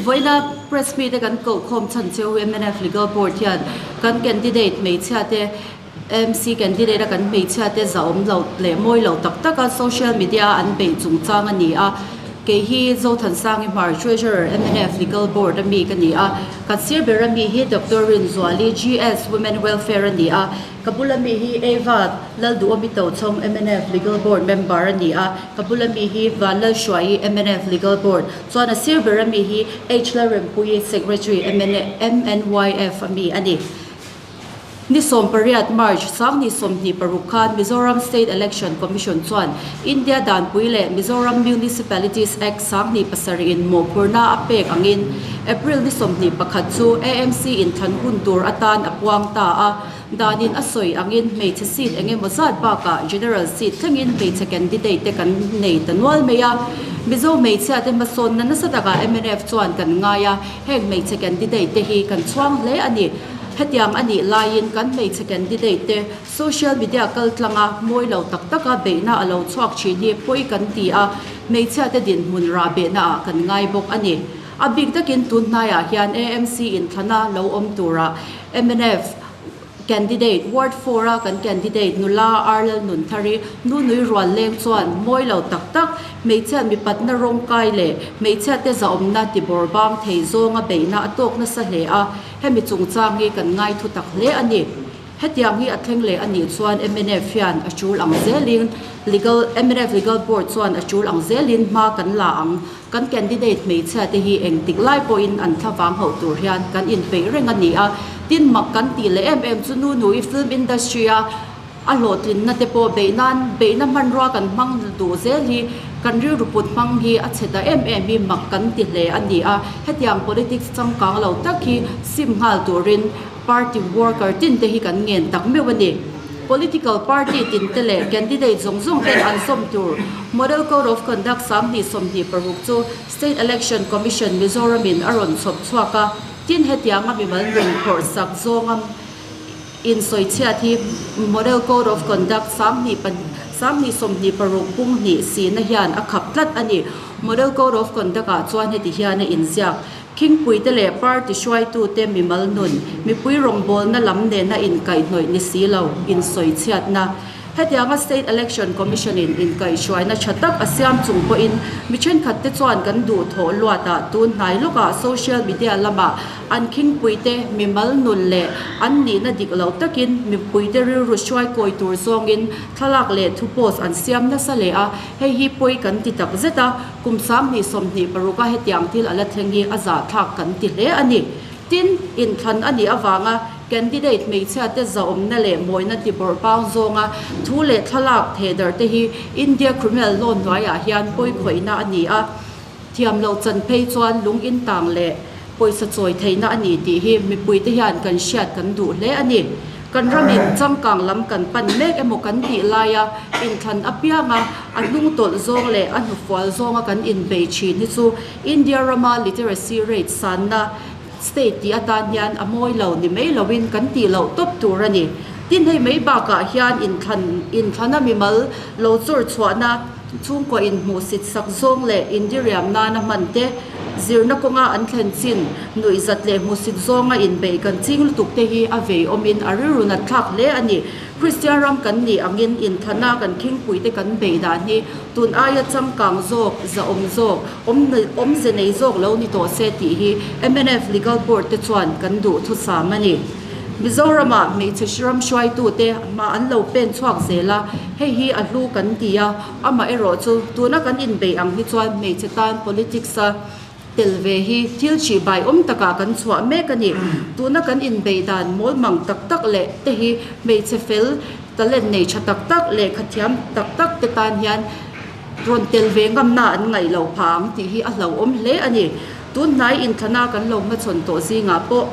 Vawiina press meet a kan koh khawm chhan cheu mnf Legal Board hian kan candidate hmeichhia te MC candidate a kan hmeichhia te zahawm lo leh mawi lo tak tak a social media a an beih chungchang a ni a. Kei hi Zothansangi Hmar Treasurer mnf Legal Board a mi ka ni a. Kan sir ber a mi hi Doctor Rinzuali GS Women Welfare a ni a. Ka bula mi hi Eva Lalduhawmi Tochhawng mnf Legal Board member a ni a, ka bula mi hi Vanlalhruaii mnf Legal Board chuan a sir ber a mi hi H Lalrempuii Secretary MNYF a mi a ni. Ni 18 March, Sangni 26 khan Mizoram State Election Commission chuan India Danpui leh Mizoram Municipalities Act 2007 in mawhphurhna a pek angin April ni 21 chu AMC inthlan hun tur atan a puang ta a. Danin a sawi angin hmeichhe seat eng emaw zat bakah General seat thlengin hmeichhe candidate te kan nei ta nual mai a. Mizo hmeichhia te hmasawnna nasa takah mnf chuan kan ngai a, heng hmeichhe candidate te hi kan chhuang hle a ni. Hetiang a nih laiin kan hmeichhe candidate te social media kal tlanga mawi lo tak taka beihna a lo chhuak thin hi pawi kan ti a, hmeichhia te dinhmun rah behna ah kan ngai bawk a ni. A bik takin tun hnaiah hian AMC inthlana lo awm turah mnf candidate ward four a kan candidate nula Arlel Nunthari nu nui rual leng chuan mawi lo tak tak hmeichhia mipatna rawng kai leh hmeichhia te zahawmna ti bawr bang thei zawnga beihna a tawk nasa hle a, hemi chungchang hi kan ngai thu tak hle a ni. Hetiang hi a thleng leh a nih chuan mnf hian a tul ang zelin legal mnf legal board chuan a tul ang zelin hma kan la ang. Kan candidate hmeichhia te hi engtik lai pawhin an thlavang hauh tur hian kan inpeih reng a ni a, tin mak kan tih leh em em chu nu nui film industry a a hlawhtlinna te pawh beih nan beihna hmanrua kan hmang duh zel hi kan rilru put hmang hi a chhe ta em em hi mak kan ti hle a ni a, hetiang politics changkang lo tak hi sim nghal turin Party worker tin te hi kan ngen tak meuh a ni. Political party tin te leh candidate zawng zawng ten an sawm tur Model Code of Conduct 2026 chu State Election Commission Mizoram in a rawn chhawp chhuak a, tin hetianga mimal nun phawrh sak zawnga insawichhiat hi Model Code of Conduct 2026 pung hnih sihna hian a khap tlat a ni. Model Code of Conduct ah chuan heti hian a inziak. Khingpuite leh party hruaitute mimal nun, mipui rawngbawlna lam nena inkaihhnawih ni si lo, insawichhiatna. Hetianga State Election Commission-in inkaihhruaina tha tak a siam chung pawhin mi thenkhatte chuan kan duhthawh luatah tun hnai lawkah social media lamah an khingpuite mimal nun leh an nihna dik lo takin mipuite rilru hruai kawi tur zawngin thlalak leh thu post an siam nasa leh a, hei hi pawi kan ti tak zet a. Kum 2026 a hetiang thil a la thleng hi a zahthlak kan ti hle a ni. Tin, inthlan a nih avanga candidate hmeichhia te zahawmna leh mawina ti bawrh bang zawnga thu leh thlalak thehdarh te hi India Criminal Law hnuaiah hian pawikhawihna a ni a, thiam loh chan phei chuan lung intang leh Pawisa chawi theihna a ni tih hi mipuite hian kan hriat kan duh hle a ni. Kan ramin changkang lam kan pan mek emaw kan tih laia inthlan apianga a hnungtawlh zawng leh a hnufual zawnga kan inbei thin hi chu India rama literacy rate sanna state tih atan hian a mawi lo ni mai loin kan tih loh tawp tur a ni. Tin, hei mai bakah hian inthlan inthlana mimal lo chawr chhuahna, Chhungkaw inhmuhsit sak zawng leh indiriam nana hman te, zirna kawnga an thlen chin, nuihzat leh hmuhsit zawnga inbeih kan ching lutuk te hi a vei awmin a rilru nat thlak hle a ni. Kristian ram kan nih angin inthana kan khingpui te kan beih dan hi tun aia changkang zawk, zahawm zawk, awmze nei zawk lo ni tawh se tih hi mnf Legal Board te chuan kan duhthusam a ni. Mizoramah hmeichhe ram hruaitute hma an lo pen chhuak zel a, hei hi a hlu kan ti a, amaherawh chu tuna kan inbeih ang hi chuan hmeichhe tan politics a tel ve hi thil chihbai awm takah kan chhuah mek a ni. Tuna kan inbeih dan mawlmang tak tak leh te hi hmeichhe fel, talent nei tha tak tak, lehkha thiam tak tak te tan hian rawn tel ve ngamna an ngaih loh phah ang tih hi a hlauhawm hle a ni. Tun hnai inthlana kan lo hmachhawn tawh zingah pawh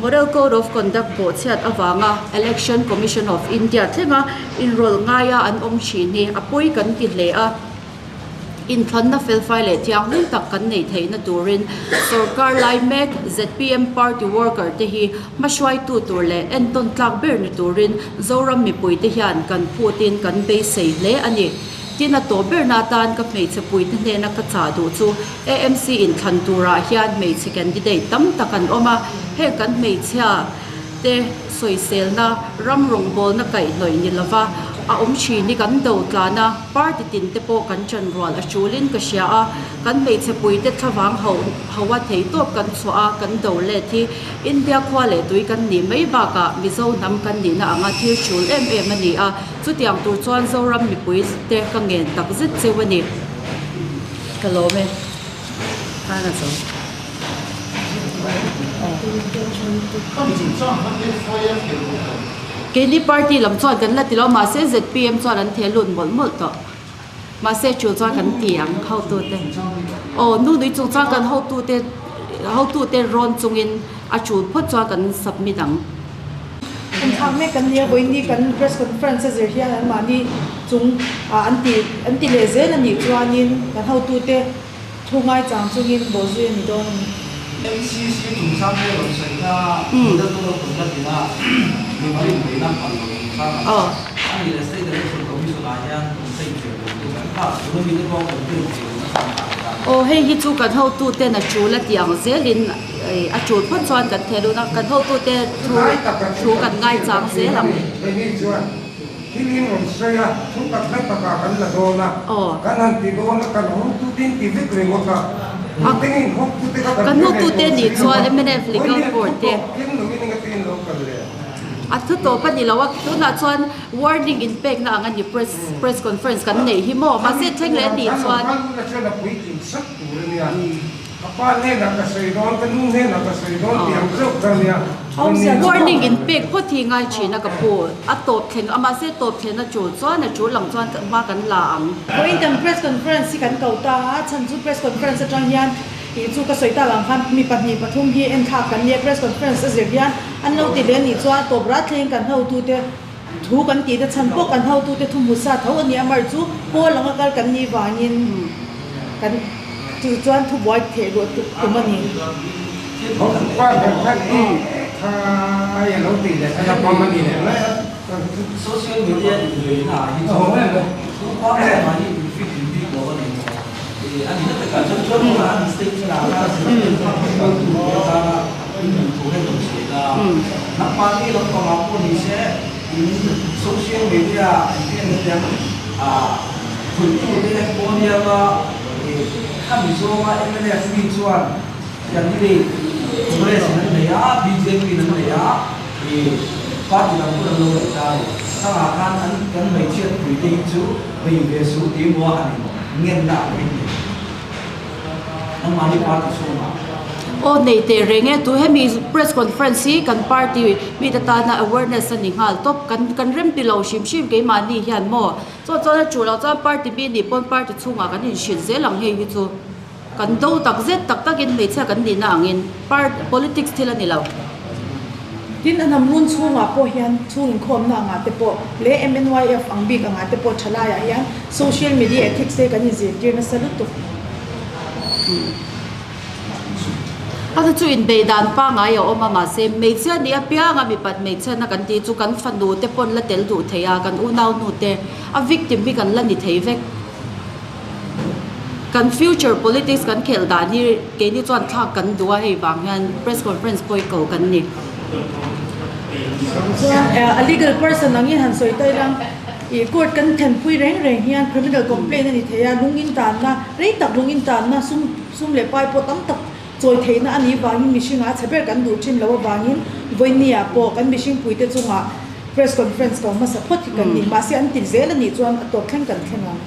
Model Code of Conduct bawhchhiat avanga Election Commission of India thlenga inrawlh ngaia an awm thin hi a pawi kan ti hle a. Inthlanna felfai leh thianghlim tak kan neih theihna turin sorkar lai mek zpm party worker te hi hmahruaitu tur leh entawn tlak ber ni turin Zoram mipuite hian kan phutin kan beisei hle a ni. Tin, a tawp berna atan ka hmeichhe puite hnena ka chah duh chu AMC inthlan turah hian hmeichhe candidate tam tak an awm a, heng kan hmeichhia te sawiselna ram rawngbawlna kaihhnawih ni lova a awm thin hi kan do tlan a, party tin te pawh kan chanrual a tul in ka hria a, kan hmeichhe puite thlavang ho hoa theitawp kan chhuah a, kan do let hi India khua leh tui kan nih mai bakah Mizo hnam kan nihna anga thil tul em em a ni a, chutiang tur chuan Zoram mipui te ka ngen tak zet cheu a ni. Ka lawm e. Khan a zo. Keini party lam chuan kan la ti lo mahse zpm chuan an theh lut mawlh mawlh tawh. Mahse chu chuan kan ti ang hotute. Aw nu nui chung chuan kan hotute hotute rawn chungin a tul phawt chuan kan submit ang. Kan thlak mek kan nia vawiin kan press conference a zir hian anmahni chung an ti an ti leh zel a nih chuanin kan hotute Thu ngaichang chungin bawhzui a ni dawn a ni. MCC chungchang hi a rawn sawi kha Model Code of Conduct ina mimal inbeihna phal lo chungchang a a ni leh State Election Commission ah hian complaint thei lo tu kan kha tuna mite pawh complaint thei lo nasa an tak a. Aw hei hi chu kan hotuten a tul a tih ang zelin a tul phawt chuan kan theh lut a, kan hotute thu thu kan ngaichang zel ang. Thil in rawn sawi a, thu tak na takah kan la dawn a, kan han ti dawn a, kan hotute in ti vek ringawt a, nutengin hotute kha kan hre ve tawh si lo a, vawiin thu tawp tling lo in engati in lo kal le? A thu tawp a ni lo a, tunah chuan warning in pekna ang a ni press press conference kan neih hi maw, mahse thleng leh a nih chuan. Kan lo kal hun atana puitling sak tur a nia. Ka pa hnenah ka sawi dawn, ka nu hnenah ka sawi dawn tih ang zeuh kha nia. Warning in pek phawt hi ngai thin a ka pu. A tawp thleng a mahse tawp thlen a tul chuan a tul lang chuan hma kan la ang. Vawiin kan press conference hi kan ko ta a, chhan chu press conference atang hian tih chu ka sawi tak ang khan mi pahnih pathum hi enthlak kan nia, press conference a zir hian an lo ti leh a nih chuan a tawp rat thlengin kan hotute thu kan tih te chhan pawh kan hotute thu hmu sa tho a nia, mar chu pawl anga kal kan nih vangin kan. Chu chuan thubuai theh luah tuk tum a ni. Hawkpa ber khan e khai a lo tih leh khan a pawm a ni leh mai a. Social media inbeihna ah hi chuan thu pa lamah hi in fit in bik lo a ni maw? A ni na takah chuan chuan tunah an statement ah khan zirtir hmang hruaitu tur atana in duh thu hi an rawn sawi ta. Nangmahni lampangah pawh ni se in social media engtin hetiang khawihtu te pawh nia Khami zawnga mnf mi chuan candidate Congress in an nei a, bjp in an nei a, party dang pawh an lo nei ta a ni. Khangah khan an kan hmeichhiat pui te hi chu bei ve suh tih maw a ni maw ngenna ang hi ni. Nangmahni party chhungah. Aw nei teh reng e, tu hemi press conference hi kan party mite tana awareness a ni nghal tawp, kan kan remti lo hrim hrim keimahni hian maw. Chaw chuan a chuh loh chuan party mi nih pawn party chhungah kan inhrilh zel ang hei hi chu kan do tak zet tak takin hmeichhia kan nihna angin part politics thil a ni lo. Tin, a hnam run chhungah pawh hian chhung inkhawmna angah te pawh leh MNYF ang bik angah te pawh thalaiah hian social media ethics te kan inzirtir nasa lutuk. A chu inbeih dan pangngai a awm a, mahse hmeichhia nih apianga mipat hmeichhiatna kan tih chu kan fanu te pawn la tel duh thei a, kan unau nu te a victim hi kan la ni thei vek. Kan future politics kan khelh dan hi keini chuan thlak kan duh a, hei vang hian press conference pawh hi ko kan ni. Chuan a legal person angin han sawi ta ila. Ih court kan thenpui reng reng hian criminal complaint a ni thei a, lung intanna, rei tak lung intanna sum sum leh pai pawh tam tak chawi theihna a nih vangin mihringah a chhe ber kan duh thin loh avangin vawinia pawh kan mihring puite chungah press conference ko hmasa phawt hi kan ni. Mahse an ti zel a nih chuan a tawp thleng kan thleng ang.